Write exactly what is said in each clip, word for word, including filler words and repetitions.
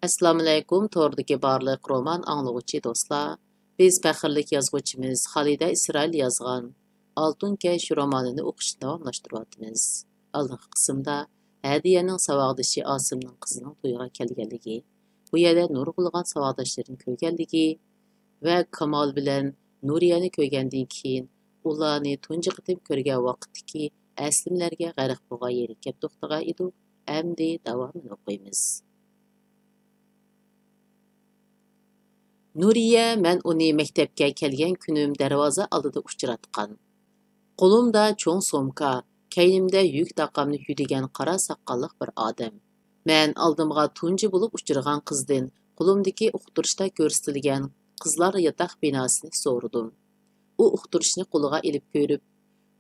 ئەسسالامۇئەلەيكۇم، توردىكى بارلىق رومان ئاڭلىغۇچى دوستلار. بىز پەخىرلىك يازغۇچىمىز خالىدە ئىسرائىل يازغان ئالتۇن كەش رومانىنى ئوقۇشنى داۋاملاشتۇرۇۋاتىمىز. ئالدىنقى قىسىمدا ھەدىيەنىڭ ساۋاقدىشى ئاسىمنىڭ قىزىنىڭ تويىغا كەلگەنلىكى، بۇ يەردە نۇرغۇنلىغان ساۋاقداشلىرىنى كۆرگەنلىكى ۋە كامال بىلەن نۇرىيەنى كۆرگەندىن كېيىن، ئۇلارنى تۇنجى قېتىم كۆرگەن ۋاقىتتىكى ئەسلىمىلەرگە غەرق بولغان يېرى كەپ توختىغان ئىدۇق. ئەمدى داۋامىنى ئوقۇيمىز. نۇرىيە، مەن ئۇنى مەكتەپكە كەلگەن كۈنۈم دەرۋازا ئالدىدا ئۇچراتقان. قولۇمدا چوڭ سومكا، كەينىمدە يۈك تاقامنى يۈدىگەن قارا ساقاللىق بىر ئادەم. مەن ئالدىمغا تۇنجى بولۇپ ئۇچرىغان قىزدىن قولۇمدىكى ئۇقتۇرۇشتا كۆرسىتىلگەن قىزلار ياتاق بىناسىنى سورىدىم. ئۇ ئۇقتۇرۇشنى قولىغا ئېلىپ كۆرۈپ،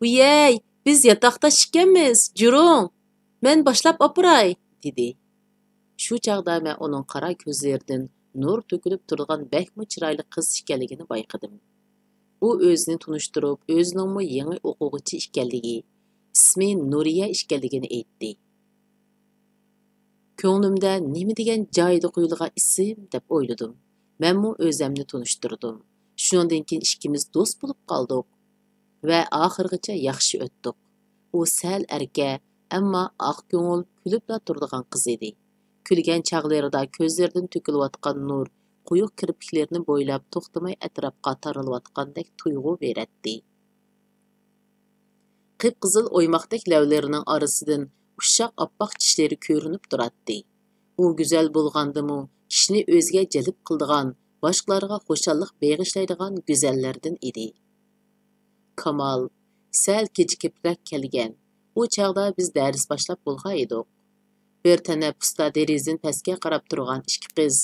«ۋىيەي، بىز ياتاقداش ئىكەنمىز، جۈرۈڭ! مەن باشلاپ ئاپىراي!» دېدى. شۇ چاغدا مەن ئۇنىڭ قارا كۆزلىرىدىن نۇر تۆكۈلۈپ تۇرىدىغان بەكمۇ چىرايلىق قىز ئىكەنلىكىنى بايقىدىم. ئۇ ئۆزىنى تونۇشتۇرۇپ، ئۆزىنىڭمۇ يېڭى ئوقۇغۇچى ئىكەنلىكى، ئىسمى نۇرىيە ئىكەنلىكىنى ئېيتتى. كۆڭلۈمدە نېمە دېگەن جايىدا قويۇلغان ئىسىم دەپ ئويلىدىم. مەنمۇ ئۆزەمنى تونۇشتۇردۇم. شۇنىڭدىن كېيىن ئىككىمىز دوست بولۇپ قالدۇق ۋە ئاخىرغىچە ياخشى ئۆتتۇق. ئۇ سەل ئەركە، ئەمما ئاق كۆڭۈل، كۈلۈپلا تۇرىدىغان قىز ئىدى. كۈلگەن چاغلىرىدا كۆزلىرىدىن تۆكۈلۈۋاتقان نۇر قويۇق كىرپىكلىرىنى بويلاپ توختىماي ئەتراپقا تارىلىۋاتقاندەك تۇيغۇ بېرەتتى. قىپقىزىل ئويماقتەك لەۋلىرىنىڭ ئارىسىدىن ئۇششاق ئاپئاق چىشلىرى كۆرۈنۈپ تۇراتتى. ئۇ گۈزەل بولغاندىمۇ، كىشىنى ئۆزىگە جەلپ قىلىدىغان، باشقىلارغا خۇشاللىق بېغىشلايدىغان گۈزەللەردىن ئىدى. كامال سەل كېچىكىپرەك كەلگەن. ئۇ چاغدا بىز دەرس باشلاپ بولغان ئىدۇق. بىر تەنەپپۇستا دېرىزىدىن پەسكە قاراپ تۇرغان ئىككى قىز،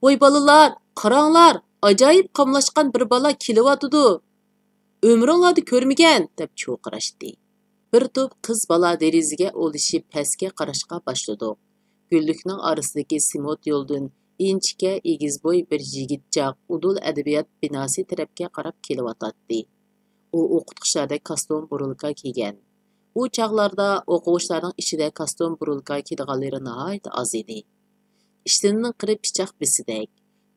«ۋاي بالىلار، قاراڭلار، ئاجايىپ قاملاشقان بىر بالا كېلىۋاتىدۇ! ئۆمرۈڭلاردا كۆرمىگەن!» دەپ چۇرقىراشتى. بىر توپ قىز بالا دېرىزىگە ئولىشىپ پەسكە قاراشقا باشلىدۇق. گۈللۈكنىڭ ئارىسىدىكى سېمونت يولدىن ئىنچىكە، ئېگىز بوي بىر يىگىت جاق ئۇدۇل ئەدەبىيات بىناسى تەرەپكە قاراپ كېلىۋاتاتتى. ئۇ ئوقۇتقۇچىلاردەك كاستيۇم بۇرۇلكا كىيگەن. ئۇ چاغلاردا ئوقۇغۇچىلارنىڭ ئىچىدە كاستيۇم بۇرۇلكا كىيىدىغانلىرى ناھايىتى ئاز ئىدى. ئىشتىنىنىڭ قىرى پىچاق بىسىدەك.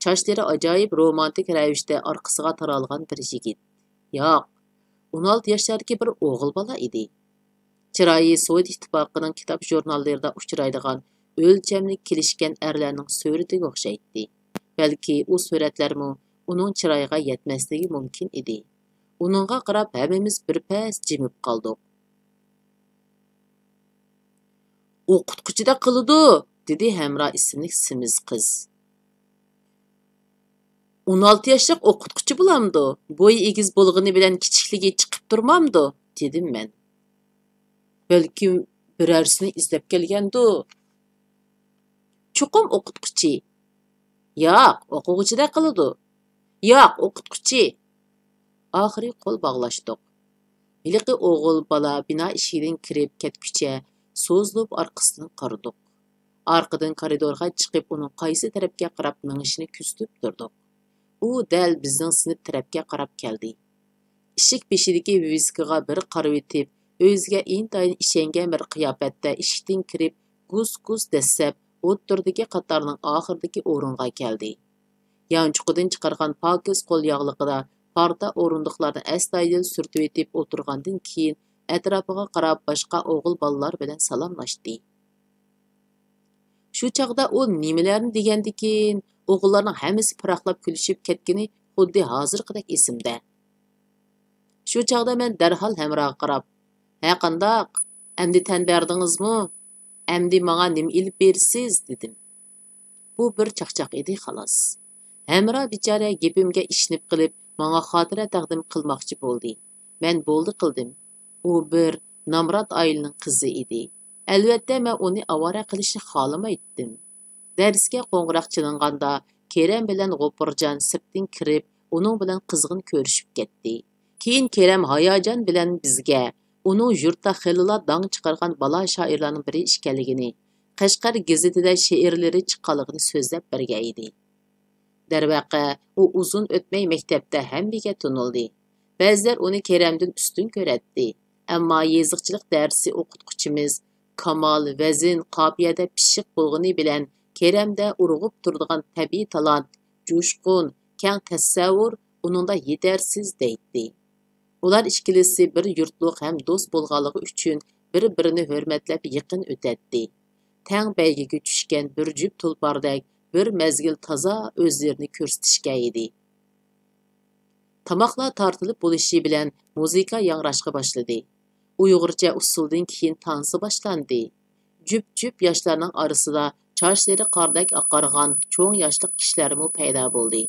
چاچلىرى ئاجايىپ رومانتىك رەۋىشتە ئارقىسىغا تارالغان بىر يىگىت. ياق، ئون ئالتە ياشلاردىكى بىر ئوغۇل بالا ئىدى. چىرايى سوۋېت ئىتتىپاقىنىڭ كىتاب ژۇرناللىرىدا ئۇچرايدىغان ئۆلچەملىك كېلىشكەن ئەرلەرنىڭ سۈرىتىگە ئوخشايتتى. بەلكى ئۇ سۈرەتلەرمۇ ئۇنىڭ چىرايىغا يەتمەسلىكى مۇمكىن ئىدى. ئۇنىڭغا قاراپ ھەممىمىز بىر پەس جىمىپ قالدۇق. «ئوقۇتقۇچىدەك قىلىدۇ!» دېدى ھەمرا ئىسىملىك سېمىز قىز. «ئون ئالتە ياشلىق ئوقۇتقۇچى بولامدۇ؟ بويى ئېگىز بولغىنى بىلەن كىچىكلىكى چىقىپ تۇرمامدۇ؟» دېدىم مەن. «بەلكىم بىرەرسىنى ئىزدەپ كەلگەندۇ؟» «چوقۇم ئوقۇتقۇچى.» «ياق، ئوقۇغۇچىدەك قىلىدۇ.» «ياق، ئوقۇتقۇچى.» ئاخىرى قول باغلاشتۇق. ھېلىقى ئوغۇل بالا بىنا ئىشىكىدىن كىرىپ كەتكۈچە سوزۇلۇپ ئارقىسىدىن قارىدۇق. ئارقىدىن كارىدورغا چىقىپ ئۇنىڭ قايسى تەرەپكە قاراپ مېڭىشىنى كۆزىتىپ تۇردۇق. ئۇ دەل بىزنىڭ سىنىپ تەرەپكە قاراپ كەلدى. ئىشىك بېشىدىكى ۋىۋىسكىغا بىر قارىۋېتىپ، ئۆزىگە ئىنتايىن ئىشەنگەن بىر قىياپەتتە ئىشىكتىن كىرىپ، گۇس-گۇس دەسسەپ، ئوتتۇرىدىكى قاتارنىڭ ئاخىرىدىكى ئورۇنغا كەلدى. يانچۇقىدىن چىقارغان پاكىز قول ياغلىقىدا پارتا ئورۇندۇقلارنى ئەستايىدىل سۈرتۈۋېتىپ ئولتۇرغاندىن كېيىن، ئەتراپىغا قاراپ باشقا ئوغۇل بالىلار بىلەن سالاملاشتى. شۇ چاغدا ئۇ نېمىلەرنى دېگەندىكىن، ئوغۇللارنىڭ ھەممىسى پىراقلاپ كۈلۈشۈپ كەتكىنى خۇددى ھازىرقىدەك ئېسىمدە. شۇ چاغدا مەن دەرھال ھەمراغا قاراپ، «ھە، قانداق؟ ئەمدى تەن بەردىڭىزمۇ؟ ئەمدى ماڭا نېمە ئېلىپ بېرىسىز؟» دېدىم. بۇ بىر چاقچاق ئىدى، خالاس. ھەمرا بىچارە گېپىمگە ئىشىنىپ قېلىپ، ماڭا خاتىرە تەقدىم قىلماقچى بولدى. مەن بولدى قىلدىم. ئۇ بىر نامرات ئائىلىنىڭ قىزى ئىدى. ئەلۋەتتە، مەن ئۇنى ئاۋارە قىلىشنى خالىمايتتىم. دەرسكە قوڭغۇراق چېلىنغاندا، كېرەم بىلەن غوپۇرجان سىرتتىن كىرىپ، ئۇنىڭ بىلەن قىزغىن كۆرۈشۈپ كەتتى. كېيىن كېرەم ھاياجان بىلەن بىزگە ئۇنىڭ يۇرتتا خېلىلا داڭ چىقارغان بالا شائىرلارنىڭ بىرى ئىكەنلىكىنى، قەشقەر گېزىتىدە شېئىرلىرى چىققانلىقىنى سۆزلەپ بەرگەن ئىدى. دەرۋەقە، ئۇ ئۇزۇن ئۆتمەي مەكتەپتە ھەممىگە تونۇلدى. بەزىلەر ئۇنى كېرەمدىن ئۈستۈن كۆرەتتى. ئەمما يېزىقچىلىق دەرسى ئوقۇتقۇچىمىز كامال ۋەزىن، قاپىيەدە پىششىق بولغىنى بىلەن كېرەمدە ئۇرغۇپ تۇرىدىغان تەبىئىي تالانت، جۇشقۇن، كەڭ تەسەۋۋۇر ئۇنىڭدا يېتەرسىز دەيتتى. ئۇلار ئىككىلىسى بىر يۇرتلۇق ھەم دوست بولغانلىقى ئۈچۈن بىر-بىرىنى ھۆرمەتلەپ يېقىن ئۆتەتتى. تەڭ بەيگىگە چۈشكەن بىر جۈپ تۇلپاردەك بىر مەزگىل تازا ئۆزلىرىنى كۆرسىتىشكەن ئىدى. تاماقلار تارتىلىپ بولۇشى بىلەن مۇزىكا ياڭراشقا باشلىدى. ئۇيغۇرچە ئۇسسۇلدىن كېيىن تانسا باشلاندى. جۈپ-جۈپ ياشلارنىڭ ئارىسىدا چاچلىرى قاردەك ئاقارغان چوڭ ياشلىق كىشىلەرمۇ پەيدا بولدى.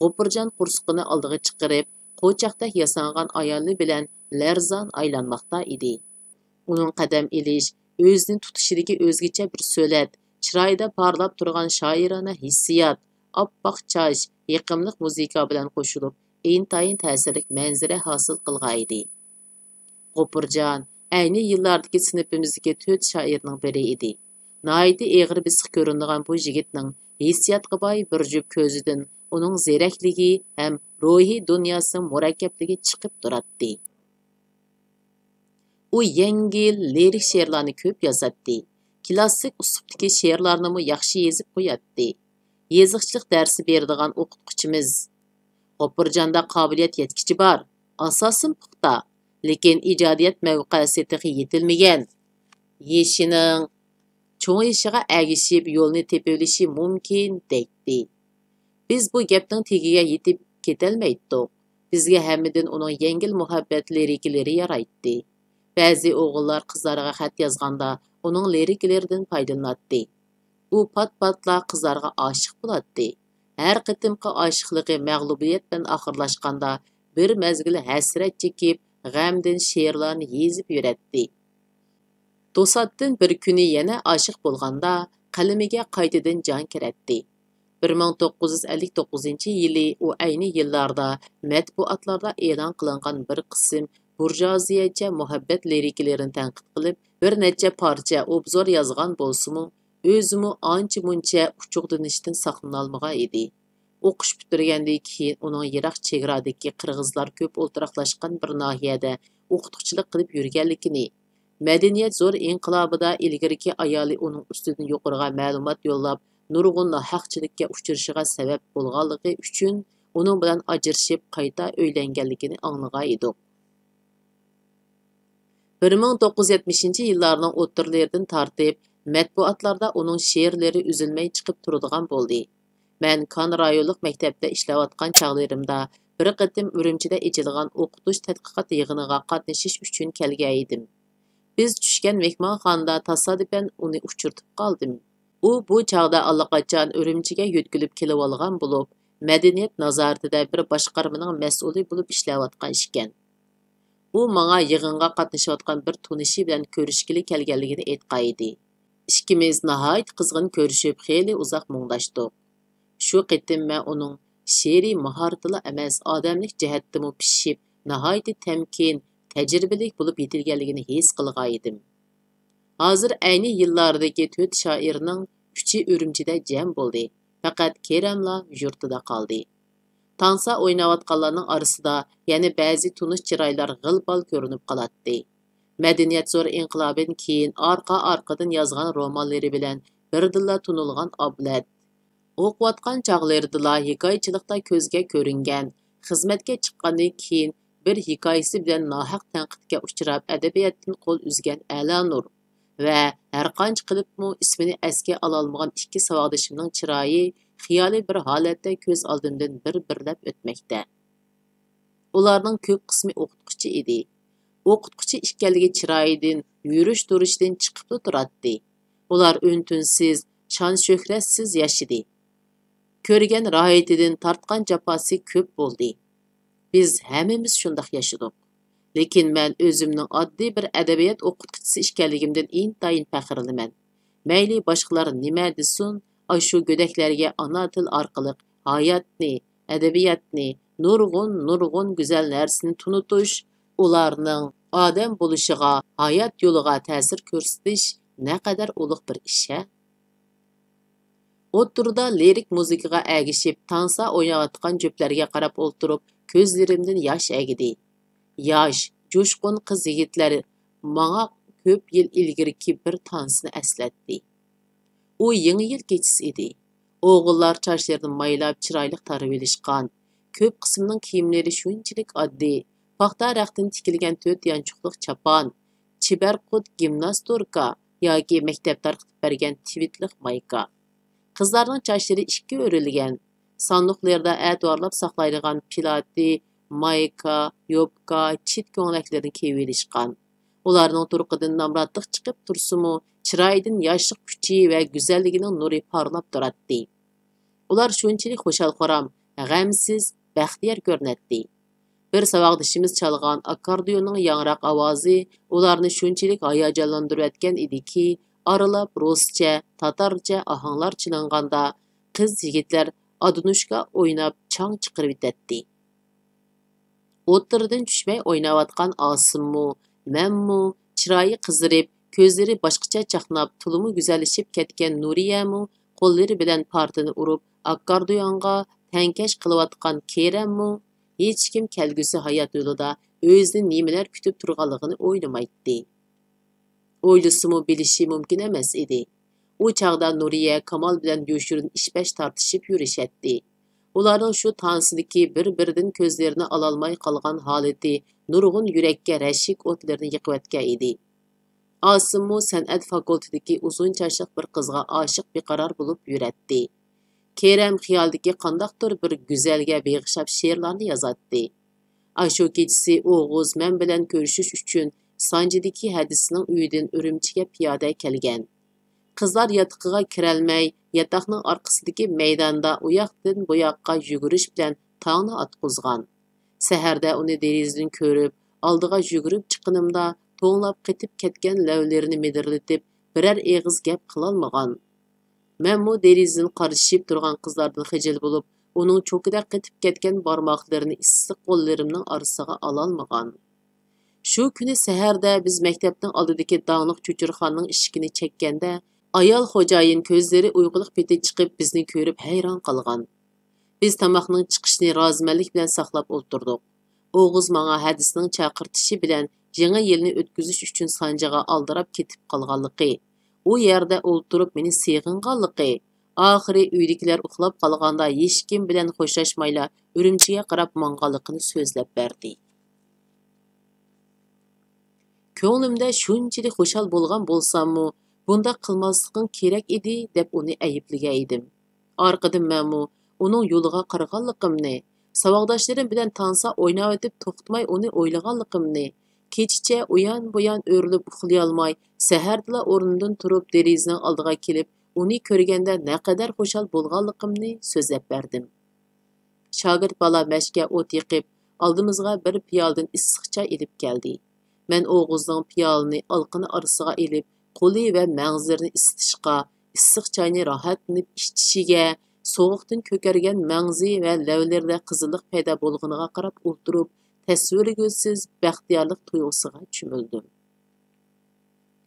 غوپۇرجان قورسىقىنى ئالدىغا چىقىرىپ، قوچاقتەك ياسانغان ئايالى بىلەن لەرزان ئايلانماقتا ئىدى. ئۇنىڭ قەدەم ئېلىش، ئۆزىنى تۇتۇشىدىكى ئۆزگىچە بىر سۆلەت، چىرايىدا پارلاپ تۇرغان شائىرانە ھېسسىيات، ئاپئاق چاچ، يېقىملىق مۇزىكا بىلەن قوشۇلۇپ، ئىنتايىن تەسىرلىك مەنزىرە ھاسىل قىلغانىدى. غوپۇرجان ئەينى يىللاردىكى سىنىپىمىزدىكى تۆت شائىرنىڭ بىرى ئىدى. ناھايىتى ئېغىر بېسىق كۆرۈنىدىغان بۇ يىگىتنىڭ ھېسسىياتقا باي بىر جۈپ كۆزىدىن ئۇنىڭ زېرەكلىكى ھەم روھىي دۇنياسىنىڭ مۇرەككەپلىكى چىقىپ تۇراتتى. ئۇ يەڭگىل، لىرىك شېئىرلارنى كۆپ يازاتتى. كىلاسسىك ئۇسلۇبتىكى شېئىرلارنىمۇ ياخشى يېزىپ قوياتتى. يېزىقچىلىق دەرسى بېرىدىغان ئوقۇتقۇچىمىز غوپۇرجاندا قابىلىيەت يەتكۈچە بار، ئاساسىم پۇختا، لېكىن ئىجادىيەت مەۋقەسى تېخى يېتىلمىگەن. يېشىنىڭ چوڭىيىشىغا ئەگىشىپ يولنى تېپىۋېلىشى مۇمكىن، دەيتتى. بىز بۇ گەپنىڭ تېگىگە يېتىپ كېتەلمەيتتۇق. بىزگە ھەممىدىن ئۇنىڭ يەڭگىل مۇھەببەت لىرىكىلىرى يارايتتى. بەزى ئوغۇللار قىزلارغا خەت يازغاندا ئۇنىڭ لىرىكىلىرىدىن پايدىلىناتتى. ئۇ پات-پاتلا قىزلارغا ئاشىق بولاتتى. ھەر قېتىمقى ئاشىقلىقى مەغلۇبىيەت بىلەن ئاخىرلاشقاندا، بىر مەزگىل ھەسرەت چېكىپ، غەمدىن شېئىرلارنى يېزىپ يۈرەتتى. توساتتىن بىر كۈنى يەنە ئاشىق بولغاندا، قەلىمىگە قايتىدىن جان كىرەتتى. بىر مىڭ توققۇز يۈز ئەللىك توققۇزىنچى يىلى ئۇ ئەينى يىللاردا مەتبۇئاتلاردا ئېلان قىلىنغان بىر قىسىم بۇرژۇئازىيەچە مۇھەببەت لىرىكىلىرىنى تەنقىد قىلىپ، بىر نەچچە پارچە ئوبزور يازغان بولسىمۇ، ئۆزىمۇ ئانچە-مۇنچە ئۇچۇقلىنىشتىن ساقلىنالمىغان ئىدى. ئوقۇش پۈتتۈرگەندىن كېيىن ئۇنىڭ يىراق چېگرادىكى قىرغىزلار كۆپ ئولتۇراقلاشقان بىر ناھىيەدە ئوقۇتقۇچىلىق قىلىپ يۈرگەنلىكىنى، مەدەنىيەت زور ئىنقىلابىدا ئىلگىرىكى ئايالى ئۇنىڭ ئۈستىدىن يۇقىرىغا مەلۇمات يوللاپ، نۇرغۇن ناھەقچىلىككە ئۇچرىشىغا سەۋەب بولغانلىقى ئۈچۈن ئۇنىڭ بىلەن ئاجرىشىپ، قايتا ئۆيلەنگەنلىكىنى ئاڭلىغان ئىدۇق. بىر مىڭ توققۇز يۈز يەتمىشىنچى يىللارنىڭ ئوتتۇرىلىرىدىن تارتىپ مەتبۇئاتلاردا ئۇنىڭ شېئىرلىرى ئۈزۈلمەي چىقىپ تۇرىدىغان بولدى. مەن كان رايونلۇق مەكتەپتە ئىشلەۋاتقان چاغلىرىمدا بىر قېتىم ئۈرۈمچىدە ئېچىلغان ئوقۇتۇش تەتقىقات يىغىنىغا قاتنىشىش ئۈچۈن كەلگەنىدىم. بىز چۈشكەن مېھمانخانىدا تاسادىپەن ئۇنى ئۇچرىتىپ قالدىم. ئۇ بۇ چاغدا ئاللىقاچان ئۈرۈمچىگە يۆتكىلىپ كېلىۋالغان بولۇپ، مەدەنىيەت نازارىتىدە بىر باشقارمىنىڭ مەسئۇلى بولۇپ ئىشلەۋاتقان ئىكەن. ئۇ ماڭا يىغىنغا قاتنىشىۋاتقان بىر تونۇشى بىلەن كۆرۈشكىلى كەلگەنلىكىنى ئېيتقانىدى. ئىككىمىز ناھايىتى قىزغىن كۆرۈشۈپ، خېلى ئۇزاق مۇڭداشتۇق. شۇ قېتىم مەن ئۇنىڭ شېئىرىي ماھارىتىلا ئەمەس، ئادەملىك جەھەتتىمۇ پىشىپ، ناھايىتى تەمكىن، تەجرىبىلىك بولۇپ يېتىلگەنلىكىنى ھېس قىلغانىدىم. ھازىر ئەينى يىللاردىكى تۆت شائىرنىڭ ئۈچى ئۈرۈمچىدە جەم بولدى، پەقەت كېرەملا يۇرتىدا قالدى. تانسا ئويناۋاتقانلارنىڭ ئارىسىدا يەنە بەزى تونۇش چىرايلار غىل-پال كۆرۈنۈپ قالاتتى. مەدەنىيەت زور ئىنقىلابىدىن كېيىن ئارقا-ئارقىدىن يازغان رومانلىرى بىلەن بىردىنلا تونۇلغان ئابلەت. ئوقۇۋاتقان چاغلىرىدىلا ھېكايىچىلىقتا كۆزگە كۆرۈنگەن، خىزمەتكە چىققاندىن كېيىن بىر ھېكايىسى بىلەن ناھەق تەنقىدكە ئۇچراپ، ئەدەبىياتتىن قول ئۈزگەن ئەلانۇر ۋە ھەرقانچە قىلىپمۇ ئىسمىنى ئەسكە ئالالمىغان ئىككى ساۋاقدىشىمنىڭ چىرايى خىيالىي بىر ھالەتتە كۆز ئالدىمدىن بىر-بىرلەپ ئۆتمەكتە. ئۇلارنىڭ كۆپ قىسمى ئوقۇتقۇچى ئىدى. ئوقۇتقۇچى ئىكەنلىكى چىرايىدىن، يۈرۈش-تۇرۇشىدىن چىقىپلا تۇراتتى. ئۇلار ئۈن-تىنسىز، شان-شۆھرەتسىز ياشىدى. كۆرگەن راھىتىدىن تارتقان جاپاسى كۆپ بولدى. بىز ھەممىمىز شۇنداق ياشىدۇق. لېكىن مەن ئۆزۈمنىڭ ئاددىي بىر ئەدەبىيات ئوقۇتقۇچىسى ئىكەنلىكىمدىن ئىنتايىن پەخىرلىنىمەن. مەيلى باشقىلار نېمە دېسۇن، ئاشۇ گۆدەكلەرگە ئانا تىل ئارقىلىق ھاياتنى، ئەدەبىياتنى، نۇرغۇن، نۇرغۇن گۈزەل نەرسىنى تونۇتۇش، ئۇلارنىڭ ئادەم بولۇشىغا، ھايات يولىغا تەسىر كۆرسىتىش نەقەدەر ئۇلۇغ بىر ئىش ھە! ئوتتۇرىدا لىرىك مۇزىكىغا ئەگىشىپ تانسا ئويناۋاتقان جۈپلەرگە قاراپ ئولتۇرۇپ، كۆزلىرىمدىن ياش ئەگىدى. ياش، جۇشقۇن قىز-يىگىتلەر ماڭا كۆپ يىل ئىلگىرىكى بىر تانسىنى ئەسلەتتى. ئۇ يېڭى يىل كېچىسى ئىدى. ئوغۇللار چاچلىرىنى مايلاپ، چىرايلىق تارىۋېلىشقان. كۆپ قىسمىنىڭ كىيىملىرى شۇنچىلىك ئاددىي، پاختا رەختتىن تىكىلگەن تۆت يانچۇقلۇق چاپان، چىبەرقۇت گىمناستوركا ياكى مەكتەپ تارقىتىپ بەرگەن تىۋىتلىق مايكا. قىزلارنىڭ چاچلىرى ئىككى ئۆرۈلگەن، ساندۇقلىرىدا ئەتىۋارلاپ ساقلايدىغان پىلاتى، مايكا، يوپكا، چىت كۆڭلەكلىرىنى كىيىۋېلىشقان. ئۇلارنىڭ تۇرقىدىن نامراتلىق چىقىپ تۇرسىمۇ، چىرايىدىن ياشلىق كۈچى ۋە گۈزەللىكىنىڭ نۇرى پارلاپ تۇراتتى. ئۇلار شۇنچىلىك خۇشال-خۇرام، غەمسىز، بەختىيار كۆرۈنەتتى. بىر ساۋاقدىشىمىز چالغان ئاككوردىيوننىڭ ياڭراق ئاۋازى ئۇلارنى شۇنچىلىك ھاياجانلاندۇرۇۋەتكەن ئىدىكى، ئارىلاپ رۇسچە، تاتارچە ئاھاڭلار چېلىنغاندا، قىز-يىگىتلەر ئادىنوشكا ئويناپ چاڭ چىقىرىۋېتەتتى. ئوتتۇرىدىن چۈشمەي ئويناۋاتقان ئاسىممۇ، مەنمۇ، چىرايى قىزىرىپ، كۆزلىرى باشقىچە چاقناپ، تولىمۇ گۈزەللىشىپ كەتكەن نۇرىيەمۇ قوللىرى بىلەن پارتىنى ئۇرۇپ، ئاككوردىيونغا تەڭكەش قىلىۋاتقان كېرەممۇ، ھېچكىم كەلگۈسى ھايات يولىدا ئۆزىنى نېمىلەر كۈتۈپ تۇرغانلىقىنى ئويلىمايتتى. ئويلىسىمۇ بىلىشى مۇمكىن ئەمەس ئىدى. ئۇ چاغدا نۇرىيە كامال بىلەن يوشۇرۇن ئىش-پەش تارتىشىپ يۈرۈشەتتى. ئۇلارنىڭ شۇ تانسىدىكى بىر-بىرىدىن كۆزلىرىنى ئالالماي قالغان ھالىتى نۇرغۇن يۈرەككە رەشك ئوتلىرىنى يېقىۋەتكەن ئىدى. ئاسىممۇ سەنئەت فاكۇلتېتىدىكى ئۇزۇن چاچلىق بىر قىزغا ئاشىق بىقارار بولۇپ يۈرەتتى. كېرەم خىيالىدىكى قانداقتۇر بىر گۈزەلگە بېغىشلاپ شېئىرلارنى يازاتتى. ئاشۇ كېچىسى ئوغۇز مەن بىلەن كۆرۈشۈش ئۈچۈن سانجىدىكى ھەدىسىنىڭ ئۆيىدىن ئۈرۈمچىگە پىيادە كەلگەن. قىزلار ياتىقىغا كىرەلمەي، ياتاقنىڭ ئارقىسىدىكى مەيداندا ئۇياقتىن بۇياققا يۈگۈرۈش بىلەن تاڭنى ئاتقۇزغان. سەھەردە ئۇنى دېرىزىدىن كۆرۈپ، ئالدىغا يۈگۈرۈپ چىققىنىمدا، توڭلاپ قېتىپ كەتكەن لەۋلىرىنى مىدىرلىتىپ، بىرەر ئېغىز گەپ قىلالمىغان. مەنمۇ دېرىزىدىن قارىشىپ تۇرغان قىزلاردىن خىجىل بولۇپ، ئۇنىڭ چوكىدەك قېتىپ كەتكەن بارماقلىرىنى ئىسسىق قوللىرىمنىڭ ئارىسىغا ئالالمىغان. شۇ كۈنى سەھەردە بىز مەكتەپنىڭ ئالدىدىكى داڭلىق چۆچۈرىخانىنىڭ ئىشىكىنى چەككەندە، ئايال خوجايىن كۆزلىرى ئۇيقۇلۇق پېتى چىقىپ بىزنى كۆرۈپ ھەيران قالغان. بىز تاماقنىڭ چىقىشىنى رازىمەنلىك بىلەن ساقلاپ ئولتۇردۇق. ئوغۇز ماڭا ھەدىسىنىڭ چاقىرتىشى بىلەن يېڭى يىلنى ئۆتكۈزۈش ئۈچۈن سانجىغا ئالدىراپ كېتىپ قالغانلىقى، ئۇ يەردە ئولتۇرۇپ مېنى سېغىنغانلىقى، ئاخىرى ئۆيدىكىلەر ئۇخلاپ قالغاندا ھېچكىم بىلەن خوشلاشمايلا ئۈرۈمچىگە قاراپ ماڭغانلىقىنى سۆزلەپ بەردى. كۆڭلۈمدە شۇنچىلىك خۇشال بولغان بولساممۇ، بۇنداق قىلماسلىقىڭ كېرەك ئىدى، دەپ ئۇنى ئەيىبلىگەن ئىدىم. ئارقىدىن مەنمۇ ئۇنىڭ يولىغا قارىغانلىقىمنى، ساۋاقداشلىرىم بىلەن تانسا ئويناۋېتىپ توختىماي ئۇنى ئويلىغانلىقىمنى، كېچىچە ئۇيان-بۇيان ئۆرۈلۈپ ئۇخلىيالماي، سەھەردىلا ئورنۇمدىن تۇرۇپ دېرىزىنىڭ ئالدىغا كېلىپ، ئۇنى كۆرگەندە نەقەدەر خۇشال بولغانلىقىمنى سۆزلەپ بەردىم. شاگىرت بالا مەشكە ئوت يېقىپ، ئالدىمىزغا بىر پىيالىدىن ئىسسىق چاي ئېلىپ كەلدى. مەن ئوغۇزنىڭ پىيالىنى ئالىقىنى ئارىسىغا ئېلىپ، قولى ۋە مەڭزىلىرىنى ئىسسىتىشقا، ئىسسىق چاينى راھەتلىنىپ ئىچىشىگە، سوغۇقتىن كۆكەرگەن مەڭزى ۋە لەۋلىرىدە قىزىللىق پەيدا بولغىنىغا قاراپ ئولتۇرۇپ، تەسۋىرلىگۈسىز بەختىيارلىق تۇيغۇسىغا چۆمۈلدۈم.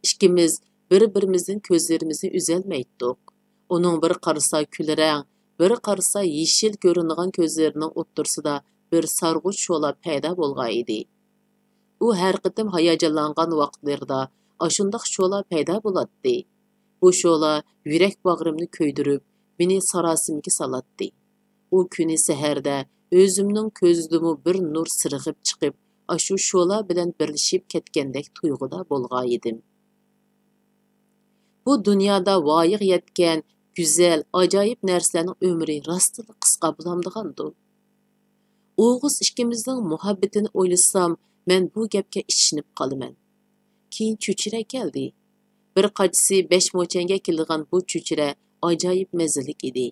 ئىككىمىز بىر-بىرىمىزدىن كۆزلىرىمىزنى ئۈزەلمەيتتۇق. ئۇنىڭ بىر قارىسا كۈلرەڭ، بىر قارىسا يېشىل كۆرۈنىدىغان كۆزلىرىنىڭ ئوتتۇرىسىدا بىر سارغۇچ شولا پەيدا بولغان ئىدى. ئۇ ھەر قېتىم ھاياجانلانغان ۋاقىتلىرىدا ئاشۇنداق شولا پەيدا بولاتتى. بۇ شولا يۈرەك باغرىمنى كۆيدۈرۈپ، مېنى ساراسىمىگە سالاتتى. ئۇ كۈنى سەھەردە ئۆزۈمنىڭ كۆزىدىمۇ بىر نۇر سىرغىپ چىقىپ، ئاشۇ شولا بىلەن بىرلىشىپ كەتكەندەك تۇيغۇدا بولغانىدىم. بۇ دۇنيادا ۋايىغا يەتكەن گۈزەل، ئاجايىپ نەرسىلەرنىڭ ئۆمرى راستتىنلا قىسقا بولامدىغاندۇ؟ ئوغۇز ئىككىمىزنىڭ مۇھەببىتىنى ئويلىسام، مەن بۇ گەپكە ئىشىنىپ قالىمەن. كېيىن چۆچۈرە كەلدى. بىر قاچىسى بەش موچەنگە كېلىدىغان بۇ چۆچۈرە ئاجايىپ مەززىلىك ئىدى.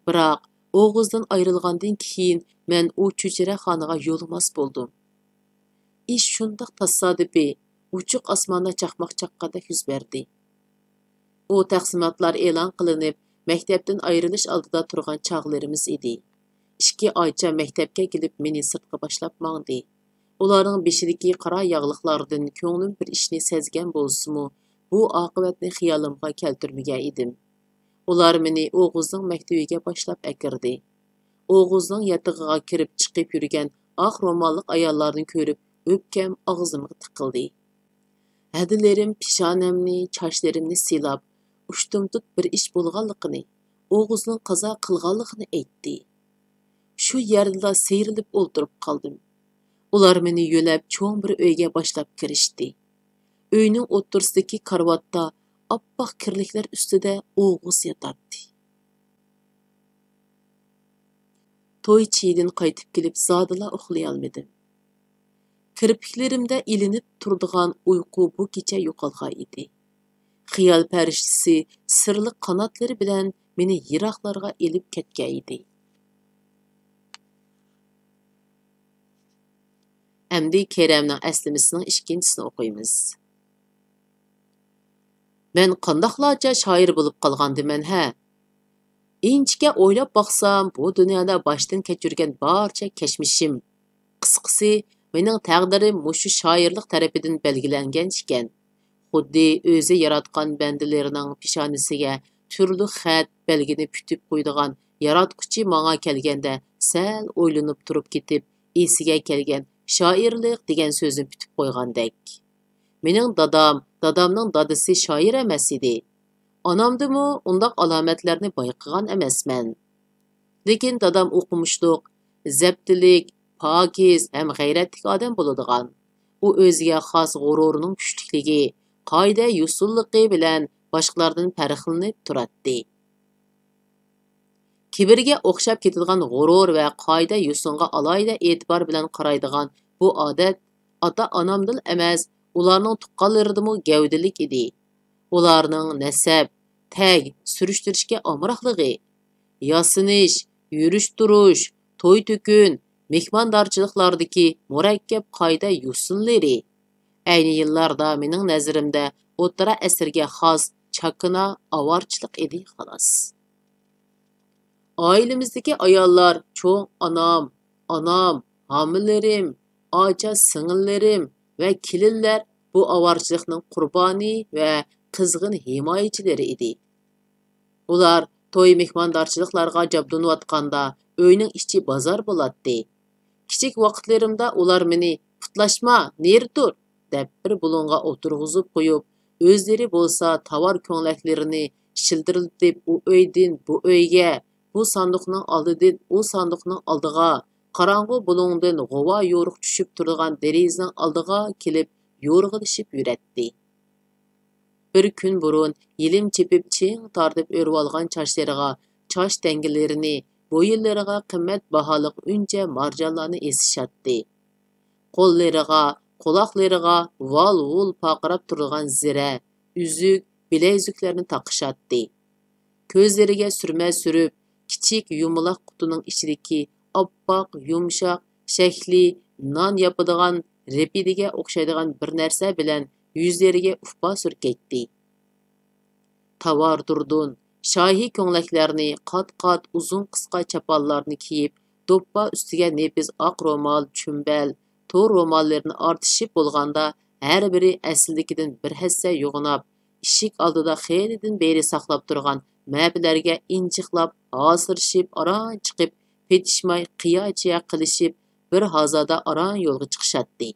بىراق، ئوغۇزدىن ئايرىلغاندىن كېيىن مەن ئۇ چۆچۈرەخانىغا يولىماس بولدۇم. ئىش شۇنداق تاسادىپىي، ئوچۇق ئاسماندا چاقماق چاققاندەك يۈز بەردى. ئۇ تەقسىماتلار ئېلان قىلىنىپ، مەكتەپتىن ئايرىلىش ئالدىدا تۇرغان چاغلىرىمىز ئىدى. ئىككى ئاچا مەكتەپكە كېلىپ مېنى سىرتقا باشلاپ ماڭدى. ئۇلارنىڭ بېشىدىكى قارا ياغلىقلاردىن كۆڭلۈم بىر ئىشنى سەزگەن بولسىمۇ، بۇ ئاقىۋەتنى خىيالىمغا كەلتۈرمىگەن ئىدىم. ئۇلار مېنى ئوغۇزنىڭ مەكتىۋىگە باشلاپ ئەكىردى. ئوغۇزنىڭ ياتىقىغا كىرىپ چىقىپ يۈرگەن ئاق روماللىق ئاياللارنى كۆرۈپ، ئۆپكەم ئاغزىمغا تىقىلدى. ھەدىلىرىم پېشانەمنى، چاچلىرىمنى سىيلاپ، ئۇشتۇمتۇت بىر ئىش بولغانلىقىنى، ئوغۇزنىڭ قازا قىلغانلىقىنى ئېيتتى. شۇ يەردىلا سىيرىلىپ ئولتۇرۇپ قالدىم. ئۇلار مېنى يۆلەپ چوڭ بىر ئۆيگە باشلاپ كىرىشتى. ئۆينىڭ ئوتتۇرىسىدىكى كارىۋاتتا ئاپئاق كىرلىكلەر ئۈستىدە ئوغۇز ياتاتتى. توي چېيىدىن قايتىپ كېلىپ زادىلا ئۇخلىيالمىدىم. كىرپىكلىرىمدە ئىلىنىپ تۇرىدىغان ئۇيقۇ بۇ كېچە يوقالغان ئىدى. خىيال پەرىشتىسى سىرلىق قاناتلىرى بىلەن مېنى يىراقلارغا ئېلىپ كەتكەن ئىدى. ئەمدى كېرەمنىڭ ئەسلىمىسىنىڭ ئىككىنچىسىنى ئوقۇيمىز. مەن قانداقلارچە شائىر بولۇپ قالغاندىمەن ھە؟ ئىنچىكە ئويلاپ باقسام، بۇ دۇنيادا باشتىن كەچۈرگەن بارچە كەچمىشىم، قىسقىسى، مېنىڭ تەقدىرىم مۇشۇ شائىرلىق تەرىپىدىن بەلگىلەنگەن ئىكەن. خۇددى ئۆزى ياراتقان بەندىلىرىنىڭ پېشانىسىگە تۈرلۈك خەت، بەلگىنى پۈتۈپ قويىدىغان ياراتقۇچى ماڭا كەلگەندە سەل ئويلىنىپ تۇرۇپ كېتىپ، ئېسىگە كەلگەن شائىرلىق دېگەن سۆزنى پۈتۈپ قويغاندەك. مېنىڭ دادام، دادامنىڭ دادىسى شائىر ئەمەس ئىدى. ئانامدىمۇ ئۇنداق ئالامەتلەرنى بايقىغان ئەمەسمەن. لېكىن دادام ئوقۇمۇشلۇق، زەپتىلىك، پاكىز ھەم غەيرەتلىك ئادەم بولىدىغان. ئۇ ئۆزىگە خاس غۇرۇرىنىڭ كۈچلۈكلۈكى، قائىدە-يوسۇنلۇقى بىلەن باشقىلاردىن پەرقلىنىپ تۇراتتى. كىبىرگە ئوخشاپ كېتىدىغان غۇرۇر ۋە قائىدە-يوسۇنغا ئالاھىدە ئېتىبار بىلەن قارايدىغان بۇ ئادەت ئاتا-ئانامدىلا ئەمەس، ئۇلارنىڭ تۇغقانلىرىدىمۇ گەۋدىلىك ئىدى. ئۇلارنىڭ نەسەب، تەگ سۈرۈشتۈرۈشكە ئامراقلىقى، ياسىنىش، يۈرۈش-تۇرۇش، توي-تۆكۈن، مېھماندارچىلىقلاردىكى مۇرەككەپ قائىدە-يوسۇنلىرى، ئەينى يىللاردا مېنىڭ نەزىرىمدە ئوتتۇرا ئەسىرگە خاس چاكىنا ئاۋارىچىلىق ئىدى، خالاس. ئائىلىمىزدىكى ئاياللار، چوڭ ئانام، ئانام، ھامىلىرىم، ئاچا سىڭىللىرىم ۋە كېلىنلەر بۇ ئاۋارىچىلىقنىڭ قۇربانى ۋە قىزغىن ھىمايىچىلىرى ئىدى. ئۇلار توي مېھماندارچىلىقلارغا جابدۇنۇۋاتقاندا، ئۆينىڭ ئىچى بازار بولاتتى. كىچىك ۋاقىتلىرىمدا ئۇلار مېنى «پۇتلاشما، نېرى تۇر» دەپ بىر بۇلۇڭغا ئولتۇرغۇزۇپ قويۇپ، ئۆزلىرى بولسا تاۋار كۆڭلەكلىرىنى شىلدىرلىتىپ، ئۇ ئۆيدىن بۇ ئۆيگە، بۇ ساندۇقنىڭ ئالدىدىن ئۇ ساندۇقنىڭ ئالدىغا، قاراڭغۇ بۇلۇڭدىن غۇۋا يورۇق چۈشۈپ تۇرىدىغان دېرىزىنىڭ ئالدىغا كېلىپ يورغىلىشىپ يۈرەتتى. بىر كۈن بۇرۇن يېلىم چېپىپ، چىڭ تارتىپ ئۆرۈۋالغان چاچلىرىغا، چاچ تەڭگىلىرىنى، بويۇنلىرىغا قىممەت باھالىق ئۈنچە مارجانلارنى ئېسىشاتتى. قوللىرىغا، قۇلاقلىرىغا ۋال-ۋۇل پارقىراپ تۇرىدىغان زىرە، ئۈزۈك، بىلەيزۈكلەرنى تاقىشاتتى. كۆزلىرىگە سۈرمە سۈرۈپ، كىچىك يۇمىلاق قۇتىنىڭ ئىچىدىكى ئاپئاق، يۇمشاق، شەكلى نان ياپىدىغان رېپىدىگە ئوخشايدىغان بىر نەرسە بىلەن يۈزلىرىگە ئۇپا سۈركەيتتى. تاۋار دۇردۇن، شاھى كۆڭلەكلەرنى، قات-قات ئۇزۇن قىسقا چاپانلارنى كىيىپ، دوپپا ئۈستىگە نېپىز ئاق رومال، چۈمبەل، تور روماللىرىنى ئارتىشىپ بولغاندا، ھەر بىرى ئەسلىدىكىدىن بىر ھەسسە يوغىناپ، ئىشىك ئالدىدا خېلىدىن بېرى ساقلاپ تۇرغان مەپىلەرگە ئىنچىقلاپ، ھاسىرىشىپ، ئاران چىقىپ، پېتىشماي، قىيا-چىيا قىلىشىپ، بىر ھازادا ئاران يولغا چىقىشاتتى.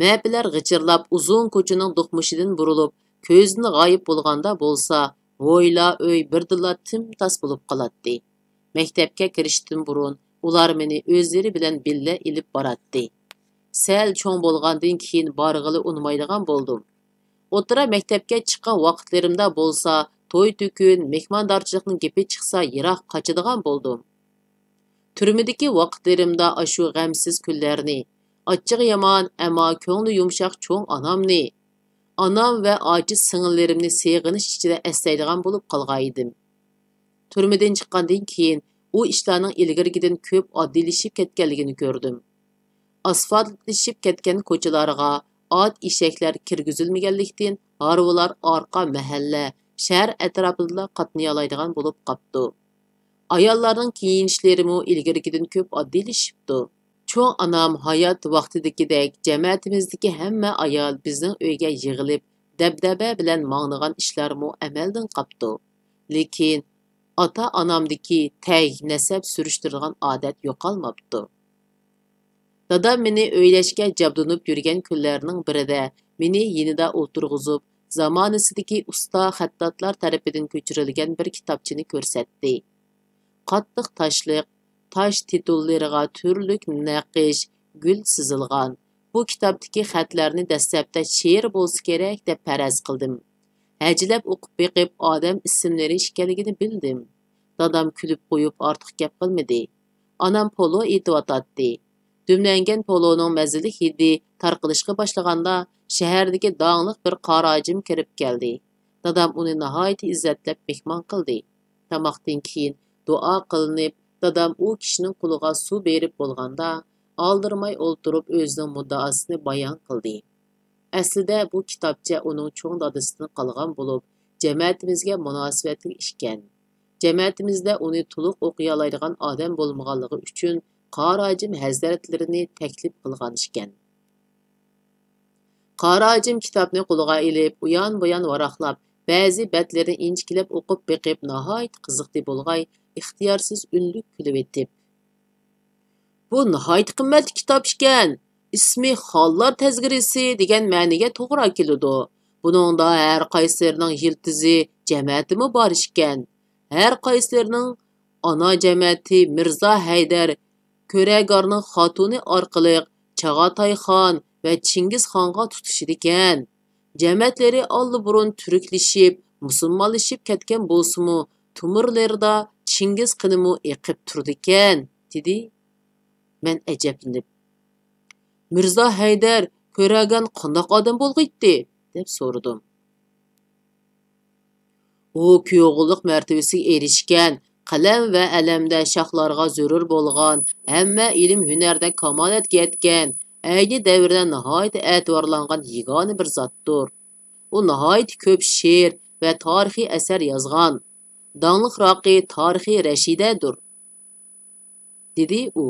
مەپىلەر غىچىرلاپ، ئۇزۇن كوچىنىڭ دوقمۇشىدىن بۇرۇلۇپ، كۆزدىن غايىب بولغاندا بولسا، ھويلا، ئۆي بىردىنلا تىمتاس بولۇپ قالاتتى. مەكتەپكە كىرىشتىن بۇرۇن ئۇلار مېنى ئۆزلىرى بىلەن بىللە ئېلىپ باراتتى. سەل چوڭ بولغاندىن كېيىن بارغىلى ئۇنىمايدىغان بولدۇم. ئوتتۇرا مەكتەپكە چىققان ۋاقىتلىرىمدا بولسا، توي-تۆكۈن، مېھماندارچىلىقنىڭ گېپى چىقسا، يىراق قاچىدىغان بولدۇم. تۈرمىدىكى ۋاقىتلىرىمدا ئاشۇ غەمسىز كۈنلەرنى، ئاچچىقى يامان، ئەمما كۆڭلى يۇمشاق چوڭ ئانامنى، ئانام ۋە ئاچا سىڭىللىرىمنى سېغىنىش ئىچىدە ئەسلەيدىغان بولۇپ قالغانىدىم. تۈرمىدىن چىققاندىن كېيىن، ئۇ ئىشلارنىڭ ئىلگىرىكىدىن كۆپ ئاددىيلىشىپ كەتكەنلىكىنى كۆردۈم. ئاسفالتلىشىپ كەتكەن كوچىلارغا ئات، ئېشەكلەر كىرگۈزۈلمىگەنلىكتىن، ھارۋىلار ئارقا مەھەللە، شەھەر ئەتراپىدىلا قاتنىيالايدىغان بولۇپ قاپتۇ. ئاياللارنىڭ كىيىنىشلىرىمۇ ئىلگىرىكىدىن كۆپ ئاددىيلىشىپتۇ. چوڭ ئانام ھايات ۋاقتىدىكىدەك جەمەتىمىزدىكى ھەممە ئايال بىزنىڭ ئۆيگە يىغىلىپ، دەبدەبە بىلەن ماڭىدىغان ئىشلارمۇ ئەمەلدىن قاپتۇ. لېكىن ئاتا-ئانامدىكى تەگ نەسەب سۈرۈشتۈرىدىغان ئادەت يوقالماپتۇ. دادام مېنى ئۆيلەشكە جابدۇنۇپ يۈرگەن كۈنلەرنىڭ بىرىدە مېنى يېنىدا ئولتۇرغۇزۇپ، زامانىسىدىكى ئۇستا خەتتاتلار تەرىپىدىن كۆچۈرۈلگەن بىر كىتابچىنى كۆرسەتتى. قاتتىق تاشلىق، تاش تىتۇللىرىغا تۈرلۈك نەقىش، گۈل سىزىلغان. بۇ كىتابتىكى خەتلەرنى دەسلەپتە شېئىر بولسا كېرەك دەپ پەرەز قىلدىم. ھەجىلەپ ئوقۇپ بېقىپ، ئادەم ئىسىملىرى ئىكەنلىكىنى بىلدىم. دادام كۈلۈپ قويۇپ، ئارتۇق گەپ قىلمىدى. ئانام پولۇ ئېتىۋاتاتتى. دۈملەنگەن پولۇنىڭ مەززىلىك ھىدى تارقىلىشقا باشلىغاندا، شەھەردىكى داڭلىق بىر قارى ھاجىم كىرىپ كەلدى. دادام ئۇنى ناھايىتى ئىززەتلەپ مېھمان قىلدى. تاماقتىن كېيىن دۇئا قىلىنىپ، دادام ئۇ كىشىنىڭ قولىغا سۇ بېرىپ بولغاندا، ئالدىرىماي ئولتۇرۇپ ئۆزىنىڭ مۇددىئاسىنى بايان قىلدى. ئەسلىدە بۇ كىتابچە ئۇنىڭ چوڭ دادىسىدىن قالغان بولۇپ، جەمەتىمىزگە مۇناسىۋەتلىك ئىكەن. جەمەتىمىزدە ئۇنى تولۇق ئوقۇيالايدىغان ئادەم بولمىغانلىقى ئۈچۈن، قارى ھاجىم ھەزرەتلىرىنى تەكلىپ قىلغان ئىكەن. قارى ھاجىم كىتابنى قولىغا ئېلىپ، ئۇيان-بۇيان ۋاراقلاپ، بەزى بەتلىرىنى ئىنچىكىلەپ ئوقۇپ بېقىپ، ناھايىتى قىزىقتى بولغاي، ئىختىيارسىز ئۈنلۈك كۈلۈۋېتىپ، «بۇ ناھايىتى قىممەتلىك كىتاب ئىكەن. ئىسمى خانلار تەزكىرىسى دېگەن مەنىگە توغرا كېلىدۇ. بۇنىڭدا ھەر قايسىلىرىنىڭ يىلتىزى، جەمەتىمۇ بار ئىكەن. ھەر قايسىلىرىنىڭ ئانا جەمەتى مىرزا ھەيدەر كۆرەگارنىڭ خاتۇنى ئارقىلىق چاغاتاي خان ۋە چىڭگىز خانغا تۇتىشىدىكەن. جەمەتلىرى ئاللىبۇرۇن تۈركلىشىپ، مۇسۇلمانلىشىپ كەتكەن بولسىمۇ، تومۇرلىرىدا چىڭگىز قېنىمۇ ئېقىپ تۇرىدىكەن» دېدى. مەن ئەجەبلىنىپ، «مىرزا ھەيدەر كۆرەگەن قانداق ئادەم بولغىيتتى؟» دەپ سورىدىم. ئۇ كۈيئوغۇللۇق مەرتىۋىسىگە ئېرىشكەن، قەلەم ۋە ئەلەمدە شاھلارغا زۆرۈر بولغان، ھەممە ئىلىم-ھۈنەردە كامالەتكە يەتكەن، ئەينى دەۋردە ناھايىتى ئەتىۋارلانغان يېگانە بىر زاتتۇر. ئۇ ناھايىتى كۆپ شېئىر ۋە تارىخىي ئەسەر يازغان. داڭلىقراقى تارىخىي رەشىدەدۇر. دېدى ئۇ.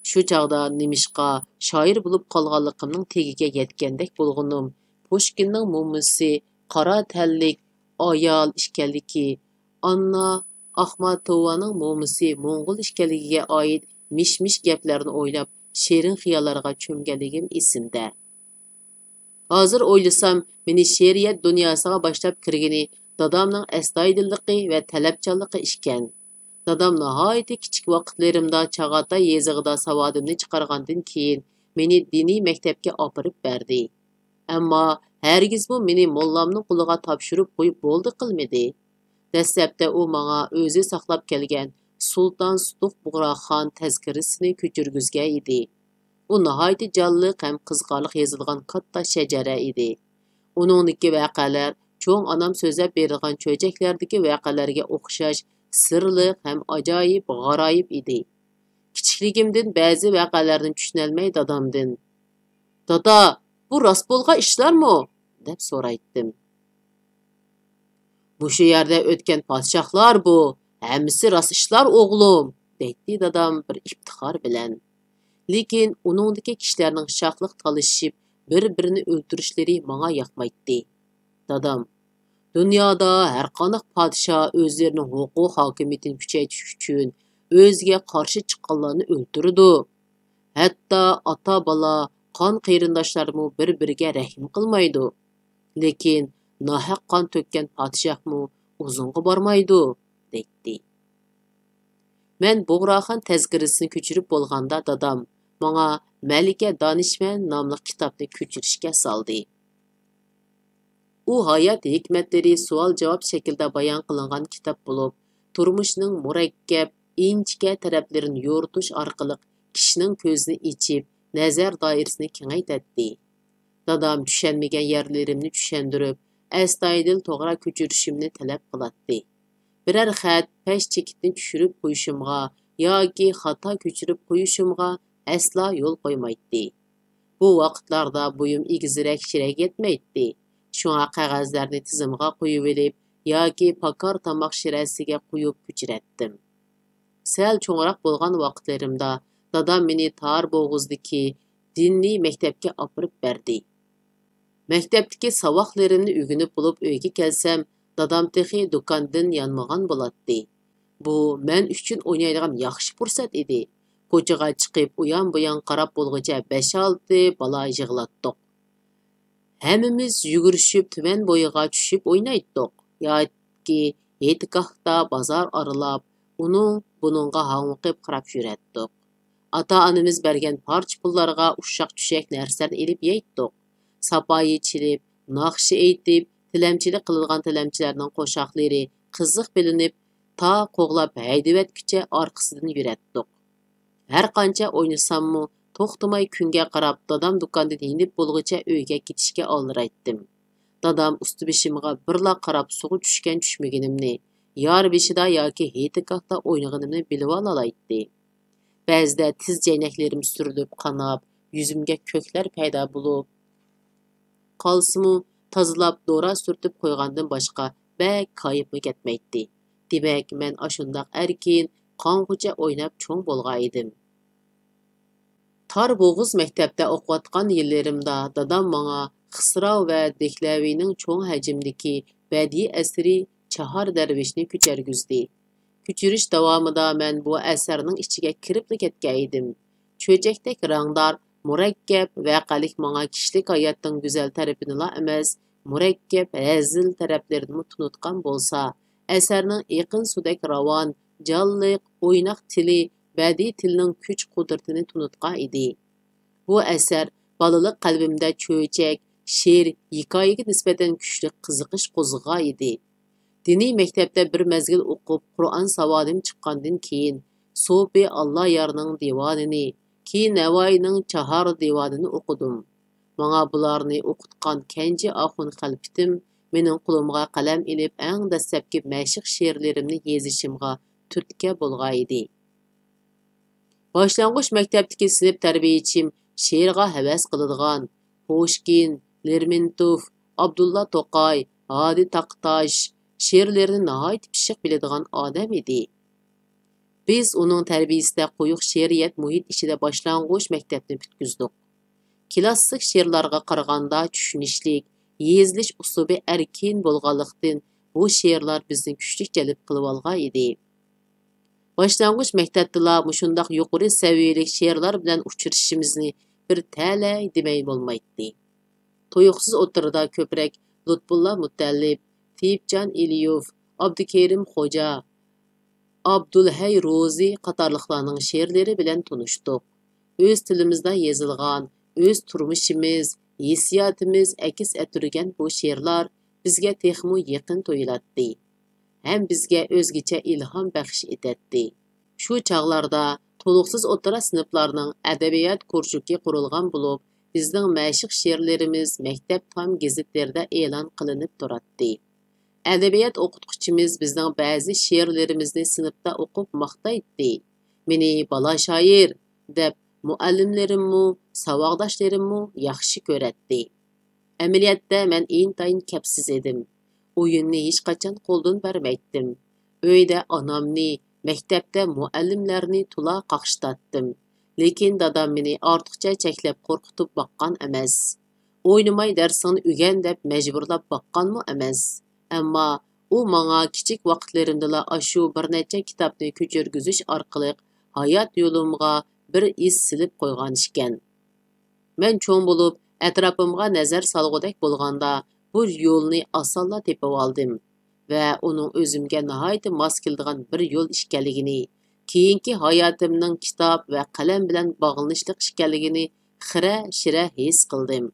شۇ چاغدا نېمىشقا شائىر بولۇپ قالغانلىقىمنىڭ تېگىگە يەتكەندەك بولغىنىم، پۇشكىننىڭ مومىسى قارا تەنلىك ئايال ئىكەنلىكى، ئاننا ئاخماتوۋانىڭ مومىسى موڭغۇل ئىكەنلىكىگە ئائىت مىش-مىش گەپلەرنى ئويلاپ، شېرىن خىياللارغا چۆمگەنلىكىم ئېسىمدە. ھازىر ئويلىسام، مېنى شېئىرىيەت دۇنياسىغا باشلاپ كىرگىنى دادامنىڭ ئەستايىدىللىقى ۋە تەلەپچانلىقى ئىكەن. دادام ناھايىتى كىچىك ۋاقىتلىرىمدا چاغاتاي يېزىقىدا ساۋادىمنى چىقارغاندىن كېيىن، مېنى دىنىي مەكتەپكە ئاپىرىپ بەردى. ئەمما ھەرگىزمۇ مېنى موللامنىڭ قولىغا تاپشۇرۇپ قويۇپ بولدى قىلمىدى. دەسلەپتە ئۇ ماڭا ئۆزى ساقلاپ كەلگەن سۇلتان سۇتۇق بۇغراخان تەزكىرىسىنى كۆچۈرگۈزگەن ئىدى. ئۇ ناھايىتى جانلىق ھەم قىزىقارلىق يېزىلغان كاتتا شەجەرە ئىدى. ئۇنىڭدىكى ۋەقەلەر چوڭ ئانام سۆزلەپ بېرىدىغان چۆچەكلەردىكى ۋەقەلەرگە ئوخشاش سىرلىق ھەم ئاجايىپ، غارايىپ ئىدى. كىچىكلىكىمدىن بەزى ۋەقەلەرنى چۈشىنەلمەي دادامدىن، «دادا، بۇ راست بولغان ئىشلارمۇ؟» دەپ سورايتتىم. «مۇشۇ يەردە ئۆتكەن پادىشاھلار بۇ، ھەممىسى راست ئىشلار ئوغلۇم» دەيتتى دادام بىر ئىپتىخار بىلەن. لېكىن ئۇنىڭدىكى كىشىلەرنىڭ شاھلىق تالىشىشىپ بىر-بىرىنى ئۆلتۈرۈشلىرى ماڭا ياقمايتتى. دادام، دۇنيادا ھەرقانداق پادىشاھ ئۆزلىرىنىڭ ھوقۇق ھاكىمىيىتىنى كۈچەيتىش ئۈچۈن ئۆزىگە قارشى چىققانلارنى ئۆلتۈرىدۇ. ھەتتا ئاتا-بالا، قان قېرىنداشلارمۇ بىر-بىرىگە رەھىم قىلمايدۇ. لېكىن ناھەق قان تۆككەن پادىشاھمۇ ئۇزۇنغا بارمايدۇ، دەيتتى. مەن بۇغراخان تەزكىرىسىنى كۆچۈرۈپ بولغاندا دادام ماڭا مەلىكە دانىشمەن ناملىق كىتابنى كۆچۈرۈشكە سالدى. ئۇ ھايات ھېكمەتلىرى سوئال-جاۋاب شەكلىدە بايان قىلىنغان كىتاب بولۇپ، تۇرمۇشنىڭ مۇرەككەپ، ئىنچىكە تەرەپلىرىنى يورۇتۇش ئارقىلىق كىشىنىڭ كۆزىنى ئېچىپ، نەزەر دائىرىسىنى كېڭەيتەتتى. دادام چۈشەنمىگەن يەرلىرىمنى چۈشەندۈرۈپ، ئەستايىدىل توغرا كۆچۈرۈشۈمنى تەلەپ قىلاتتى. بىرەر خەت، پەش چېكىتنى چۈشۈرۈپ قويۇشۇمغا ياكى خاتا كۆچۈرۈپ قويۇشۇمغا ئەسلا يول قويمايتتى. بۇ ۋاقىتلاردا بويۇم ئېگىزرەك شىرەگە يەتمەيتتى. شۇڭا قەغەزلەرنى تىزىمغا قويۇۋېلىپ ياكى پاكار تاماق شىرەسىگە قويۇپ كۆچۈرەتتىم. سەل چوڭراق بولغان ۋاقىتلىرىمدا دادام مېنى تار بوغۇزدىكى دىنىي مەكتەپكە ئاپىرىپ بەردى. مەكتەپتىكى ساۋاقلىرىمنى ئۆگىنىپ بولۇپ ئۆيگە كەلسەم، دادام تېخى دۇكاندىن يانمىغان بولاتتى. بۇ مەن ئۈچۈن ئوينايدىغان ياخشى پۇرسەت ئىدى. كوچىغا چىقىپ، ئۇيان-بۇيان قاراپ بولغۇچە بەش-ئالتە بالا يىغلاتتۇق. ھەممىمىز يۈگۈرۈشۈپ تۈمەن بويىغا چۈشۈپ ئوينايتتۇق ياكى ھېيتگاھتا بازار ئارىلاپ، ئۇنىڭ بۇنىڭغا ھاڭۋېقىپ قاراپ يۈرەتتۇق. ئاتا-ئانىمىز بەرگەن پارچە پۇللارغا ئۇششاق-چۈششەك نەرسىلەرنى ئېلىپ يەيتتۇق. ساپايى چېلىپ، ناخشا ئېيتىپ، تىلەمچىلىك قىلىدىغان تىلەمچىلەرنىڭ قوشاقلىرى قىزىق بىلىنىپ، تا قوغلاپ ھەيدىۋەتكۈچە ئارقىسىدىن يۈرەتتۇق. ھەر قانچە ئوينىساممۇ، توختىماي كۈنگە قاراپ، دادام دۇكاندىن يېنىپ بولغۇچە ئۆيگە كېتىشكە ئالدىرايتتىم. دادام ئۈستى بېشىمغا بىرلا قاراپ، سۇغا چۈشكەن چۈشمىگىنىمنى، يار بېشىدا ياكى ھېيتگاھتا ئوينىغىنىمنى بىلىۋالالايتتى. بەزىدە تىز جەينەكلىرىم سۈرۈلۈپ، قاناپ، يۈزۈمگە كۆكلەر پەيدا بولۇپ قالسىمۇ، تازىلاپ، دورا سۈرتۈپ قويغاندىن باشقا بەك كايىپمۇ كەتمەيتتى. دېمەك، مەن ئاشۇنداق ئەركىن، قانغۇچە ئويناپ چوڭ بولغان ئىدىم. تار بوغۇز مەكتەپتە ئوقۇۋاتقان يىللىرىمدا دادام ماڭا خىسراۋ ۋە دېھلەۋىنىڭ چوڭ ھەجىمدىكى بەدىئىي ئەسىرى چاھار دەرۋىشنى كۆچۈرگۈزدى. كۆچۈرۈش داۋامىدا مەن بۇ ئەسەرنىڭ ئىچىگە كىرىپلا كەتكەن ئىدىم. چۆچەكتەك رەڭدار، مۇرەككەپ ۋەقەلىك ماڭا كىشىلىك ھاياتنىڭ گۈزەل تەرىپىنىلا ئەمەس، مۇرەككەپ، ھەزىل تەرەپلىرىنىمۇ تونۇتقان بولسا، ئەسەرنىڭ ئېقىن سۇدەك راۋان، جانلىق، ئويناق تىلى بەدىئىي تىلنىڭ كۈچ-قۇدرىتىنى تونۇتقان ئىدى. بۇ ئەسەر بالىلىق قەلبىمدە چۆچەك، شېئىر، ھېكايىگە نىسبەتەن كۈچلۈك قىزىقىش قوزغىغان ئىدى. دىنىي مەكتەپتە بىر مەزگىل ئوقۇپ، قۇرئان ساۋادىم چىققاندىن كېيىن، سوپى ئاللا يارنىڭ دىۋانىنى، كېيىن نەۋائىينىڭ چاھار دىۋانىنى ئوقۇدۇم. ماڭا بۇلارنى ئوقۇتقان كەنجى ئاخۇن خەلپىتىم مېنىڭ قولۇمغا قەلەم ئېلىپ، ئەڭ دەسلەپكى مەشىق شېئىرلىرىمنى يېزىشىمغا تۈرتكە بولغان ئىدى. باشلانغۇچ مەكتەپتىكى سىنىپ تەربىيەچىم شېئىرغا ھەۋەس قىلىدىغان، پۇشكىن، لېرمونتوف، ئابدۇللا توقاي، ھادى تاقتاش شېئىرلىرىنى ناھايىتى پىششىق بىلىدىغان ئادەم ئىدى. بىز ئۇنىڭ تەربىيىسىدە قويۇق شېئىرىيەت مۇھىت ئىچىدە باشلانغۇچ مەكتەپنى پۈتكۈزدۇق. كىلاسسىك شېئىرلارغا قارىغاندا چۈشىنىشلىك، يېزىلىش ئۇسلۇبى ئەركىن بولغانلىقتىن، بۇ شېئىرلار بىزنى كۈچلۈك جەلپ قىلىۋالغان ئىدى. باشلانغۇچ مەكتەپتىلا مۇشۇنداق يۇقىرى سەۋىيەلىك شېئىرلار بىلەن ئۇچرىشىشىمىزنى بىر تەلەي دېمەي بولمايتتى. تۇيۇقسىز ئوتتۇرىدا كۆپرەك لۇتپۇللا مۇتەللىپ، تېيىپجان ئېلىيېف، ئابدۇكېرىم خوجا، ئابدۇلھەي روزى قاتارلىقلارنىڭ شېئىرلىرى بىلەن تونۇشتۇق. ئۆز تىلىمىزدا يېزىلغان، ئۆز تۇرمۇشىمىز، ھېسسىياتىمىز ئەكس ئەتتۈرگەن بۇ شېئىرلار بىزگە تېخىمۇ يېقىن تۇيۇلاتتى ھەم بىزگە ئۆزگىچە ئىلھام بەخش ئېتەتتى. شۇ چاغلاردا تولۇقسىز ئوتتۇرا سىنىپلارنىڭ ئەدەبىيات كۇرژۇكى قۇرۇلغان بولۇپ، بىزنىڭ مەشىق شېئىرلىرىمىز مەكتەپ تام گېزىتلىرىدە ئېلان قىلىنىپ تۇراتتى. ئەدەبىيات ئوقۇتقۇچىمىز بىزنىڭ بەزى شېئىرلىرىمىزنى سىنىپتا ئوقۇپ ماختايتتى. مېنى بالا شائىر، دەپ مۇئەللىملىرىممۇ، ساۋاقداشلىرىممۇ ياخشى كۆرەتتى. ئەمەلىيەتتە مەن ئىنتايىن كەپسىز ئىدىم. ئويۇننى ھېچقاچان قولدىن بەرمەيتتىم. ئۆيدە ئانامنى، مەكتەپتە مۇئەللىملەرنى تولا قاقشىتاتتىم. لېكىن دادام مېنى ئارتۇقچە چەكلەپ قورقۇتۇپ باققان ئەمەس. ئوينىماي دەرسىڭنى ئۆگەن دەپ مەجبۇرلاپ باققانمۇ ئەمەس. ئەمما ئۇ ماڭا كىچىك ۋاقىتلىرىمدىلا ئاشۇ بىر نەچچە كىتابنى كۆچۈرگۈزۈش ئارقىلىق ھايات يولۇمغا بىر ئىز سېلىپ قويغان ئىكەن. مەن چوڭ بولۇپ، ئەتراپىمغا نەزەر سالغۇدەك بولغاندا، بۇ يولنى ئاسانلا تېپىۋالدىم ۋە ئۇنىڭ ئۆزۈمگە ناھايىتى ماس كېلىدىغان بىر يول ئىكەنلىكىنى، كېيىنكى ھاياتىمنىڭ كىتاب ۋە قەلەم بىلەن باغلىنىشلىق ئىكەنلىكىنى خىرە-شىرە ھېس قىلدىم.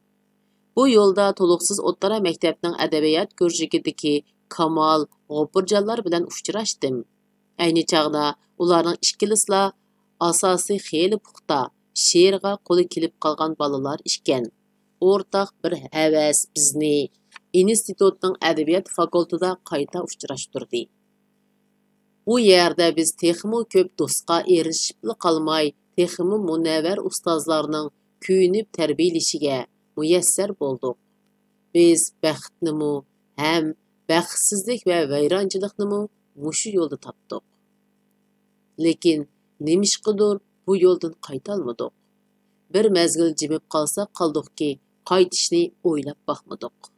بۇ يولدا تولۇقسىز ئوتتۇرا مەكتەپنىڭ ئەدەبىيات كۇرژۇكىدىكى كامال، غوپۇرجانلار بىلەن ئۇچراشتىم. ئەينى چاغدا ئۇلارنىڭ ئىككىلىسىلا ئاساسى خېلى پۇختا، شېئىرغا قولى كېلىپ قالغان بالىلار ئىكەن. ئورتاق بىر ھەۋەس بىزنى ئىنستىتۇتنىڭ ئەدەبىيات فاكۇلتېتىدا قايتا ئۇچراشتۇردى. بۇ يەردە بىز تېخىمۇ كۆپ دوستقا ئېرىشىپلا قالماي، تېخىمۇ مۇنەۋۋەر ئۇستازلارنىڭ كۆيۈنۈپ تەربىيەلىشىگە مۇيەسسەر بولدۇق. بىز بەختنىمۇ ھەم بەختسىزلىك ۋە ۋەيرانچىلىقنىمۇ مۇشۇ يولدا تاپتۇق. لېكىن نېمىشقىدۇر بۇ يولدىن قايتالمىدۇق. بىر مەزگىل جىمىپ قالساق قالدۇقكى، قايتىشنى ئويلاپ باقمىدۇق.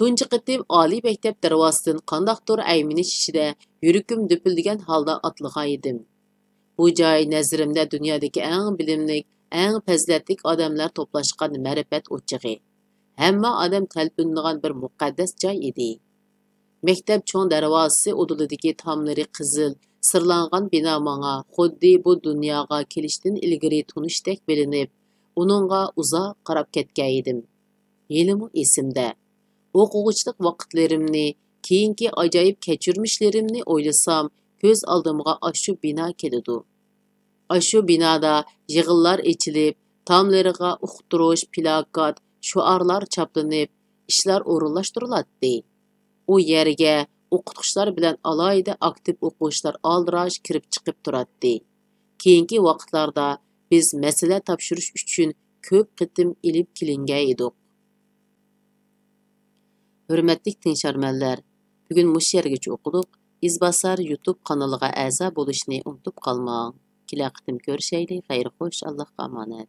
تۇنجى قېتىم ئالىي مەكتەپ دەرۋازىسىدىن قانداقتۇر ئەيمىنىش ئىچىدە يۈرىكىم دۈپۈلدىگەن ھالدا ئاتلىغان ئىدىم. بۇ جاي نەزىرىمدە دۇنيادىكى ئەڭ بىلىملىك، ئەڭ پەزىلەتلىك ئادەملەر توپلاشقان مەرىپەت ئوچىقى، ھەممە ئادەم تەلپۈنىدىغان بىر مۇقەددەس جاي ئىدى. مەكتەپ چوڭ دەرۋازىسى ئۇدۇلىدىكى تاملىرى قىزىل، سىرلانغان بىنا ماڭا خۇددى بۇ دۇنياغا كېلىشتىن ئىلگىرى تونۇشتەك بىلىنىپ، ئۇنىڭغا ئۇزاق قاراپ كەتكەن ئىدىم. ھېلىمۇ ئېسىمدە. ئوقۇغۇچىلىق ۋاقىتلىرىمنى، كېيىنكى ئاجايىپ كەچۈرمىشلىرىمنى ئويلىسام، كۆز ئالدىمغا ئاشۇ بىنا كېلىدۇ. ئاشۇ بىنادا يىغىنلار ئېچىلىپ، تاملىرىغا ئۇقتۇرۇش، پىلاكات، شوئارلار چاپلىنىپ، ئىشلار ئورۇنلاشتۇرۇلاتتى. ئۇ يەرگە ئوقۇتقۇچىلار بىلەن ئالاھىدە ئاكتىپ ئوقۇغۇچىلار ئالدىراش كىرىپ چىقىپ تۇراتتى. كېيىنكى ۋاقىتلاردا بىز مەسىلە تاپشۇرۇش ئۈچۈن كۆپ قېتىم ئېلىپ كېلىنگەن ئىدۇق. ھۆرمەتلىك تىڭشارمەنلەر، بۈگۈن مۇشۇ يەرگىچە ئوقۇدۇق. ئىزباسار يۇتۇب قانىلىغا ئەزا بولۇشنى ئۇنتۇپ قالماڭ. كېلەر قېتىم كۆرۈشەيلى. خەير خوش، ئاللاھقا ئامانەت.